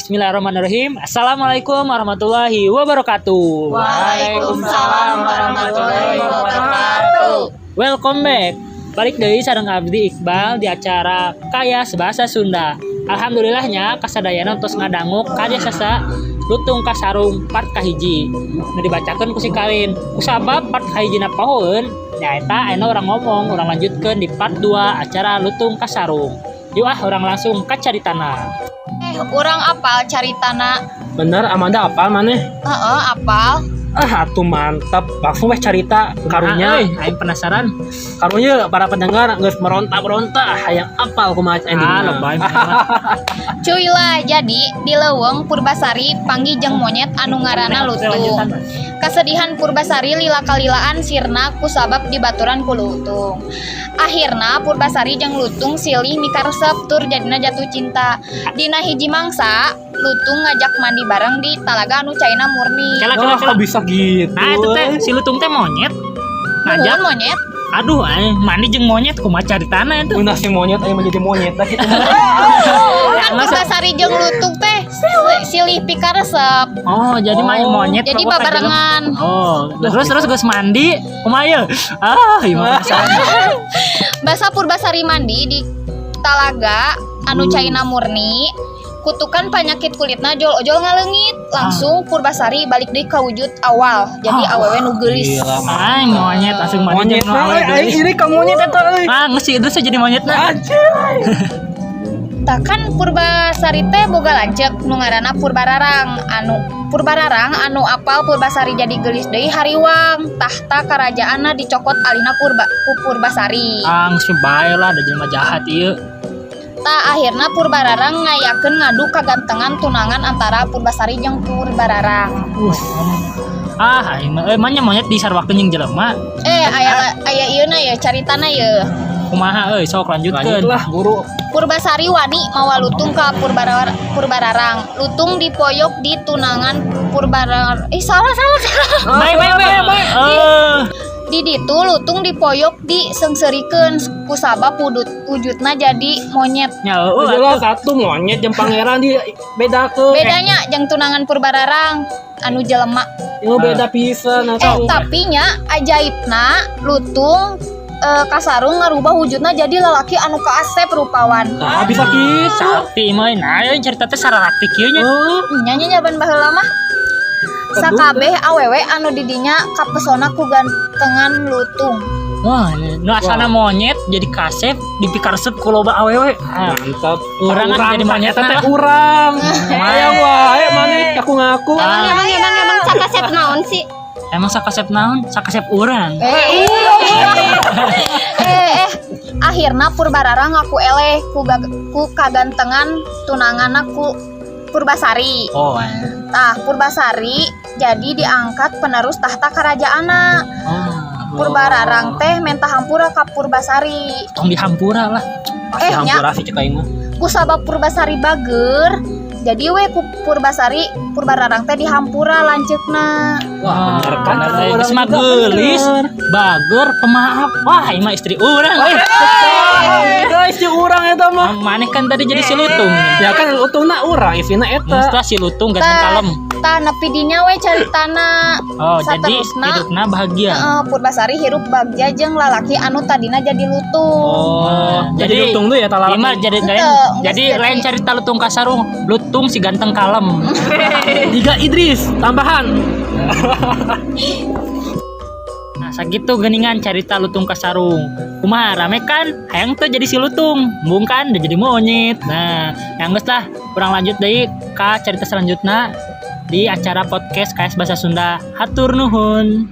Bismillahirrahmanirrahim. Assalamualaikum warahmatullahi wabarakatuh. Waalaikumsalam warahmatullahi wabarakatuh. Welcome back. Balik deui sareng abdi Iqbal di acara Kayas Bahasa Sunda. Alhamdulillahnya kasadayana tos ngadangu karya sasa Lutung Kasarung part kahiji. Nu dibacakeun ku si Kalin. Kusabab part kahijina pohoeun, nyaeta ayeuna urang ngomong, urang lanjutkeun di part 2 acara Lutung Kasarung. Yuk ah, urang langsung ka caritana. Eh, urang apal caritana. Bener, Amanda apal maneh? Heeh, apal. Ah, atuh mantap. Langsung weh carita karunya. Ah, euy, aing penasaran. Karunya para pendengar geus meronta-meronta hayang apal kumaha Ah, endingna. lebay. Cuy lah, jadi di leuweung Purbasari panggih jeung monyet anu ngaranna Lutung. Kesedihan Purbasari lila kalilaan sirna kusabab dibaturan ku Lutung. Akhirna Purbasari jeung Lutung silih mikaresep tur jadina jatuh cinta. Dina hiji mangsa, Lutung ngajak mandi bareng di talaga anu caina murni. Kela kela Wah, kela. kok bisa gitu? Nah, itu teh si Lutung teh monyet. Ngajak Nuhun monyet. Aduh, aing mandi jeung monyet kumaha caritana itu. Udah si monyet aing menjadi monyet lah gitu. Kan Purbasari jeung Lutung teh silih pikaresep. Oh, jadi mah Oh. monyet Jadi pokoknya babarengan. Oh, terus terus geus mandi, kumaha ieu? Ah, ieu mah penasaran. Basa Purbasari mandi di talaga anu caina murni, kutukan penyakit kulitna jol-ojol ngaleungit. Langsung Purbasari balik deui ka wujud awal, jadi awewe nu geulis. Gila, Aing monyet langsung mandi monyet jeung nu awewe aing geulis. iri ka monyet eta euy. Ah, geus si Idris jadi monyetna. Anjir. Tah kan Purbasari teh boga lanceuk nu ngaranna Purbararang. Anu Purbararang anu apal Purbasari jadi geulis deui hariwang, tahta karajaanna dicokot alihna ku Purbasari. Ah, geus bae lah da jelema jahat ieu. Tah akhirna Purbararang ngayakeun ngadu kagantengan tunangan antara Purbasari jeung Purbararang. Ah, aing mah euy mah nya monyet disaruakeun jeung jelema. Eh, aya aya ieu na ya caritana ye. Kumaha euy, sok lanjutkeun. Lanjut lah, buru. Purbasari wani mawa Lutung ka Purbararang. Lutung dipoyok di tunangan Purbararang. Eh, salah salah salah. Bae bae bae bae. Eh, Di ditu Lutung dipoyok diseungseurikeun kusabab wujudna jadi monyet. Nya eueuh. Jelas satu monyet jeung pangeran di bedakeun. Bedanya jeung tunangan Purbararang anu jelema. Ini beda pisan Eh, atuh. tapi nya ajaibna Lutung kasarung ngarubah wujudna jadi lalaki anu kaasep rupawan. Nah, bisa gitu. Sakti mah, nah euy cerita teh sararakti kieu nya. Oh, Nya nya nyaban baheula mah. Sakabeh awewe anu didinya kapesona ku gantengan Lutung. Wah, nu asalna monyet jadi kasep dipikaresep ku loba awewe. Ah, mantap. Urang ah jadi monyet eta teh lah. Urang. Hayang wae maneh aku ngaku. Ah. Emang emang emang sakasep naon sih? Emang sakasep naon? Sakasep urang. Eh, eh, eh, akhirna Purbararang ngaku eleh ku kagantengan tunanganna ku Purbasari. Oh, eh. Tah, Purbasari jadi diangkat penerus tahta kerajaanna. Oh. Purbararang teh menta hampura ka Purbasari. Tong dihampura lah. Pasti Eh, nya. hampura sih cek aing mah. Kusabab Purbasari bager, jadi we ku Purbasari Purbararang teh dihampura lanceukna. Wah, bener kan? Bener, Kata geus urang mah juga geulis, bener. bager, pemaaf. Wah, ieu mah istri urang euy. Guys, si urang eta mah. Maneh kan tadi jadi si Lutung. Ya kan utungna urang, isina eta. Mesti si Lutung ganteng Tah. kalem. Tah nepi dinya we caritana. Oh, jadi Saterusna. hidupna bahagia. Heeh, Purbasari hirup bagja jeung lalaki anu tadina jadi Lutung. Oh, jadi lutung tuh ya talala. Ieu mah jadi Ente, lain, geus jadi jadi. lain cerita Lutung Kasarung, Lutung si ganteng kalem. Tiga Idris tambahan. Nah, sakitu geningan carita Lutung Kasarung. Kumaha rame kan? Hayang tuh jadi si Lutung, embung kan udah jadi monyet. Nah, yang geus lah, kurang lanjut deui ka cerita selanjutnya di acara podcast KS Bahasa Sunda. Hatur nuhun.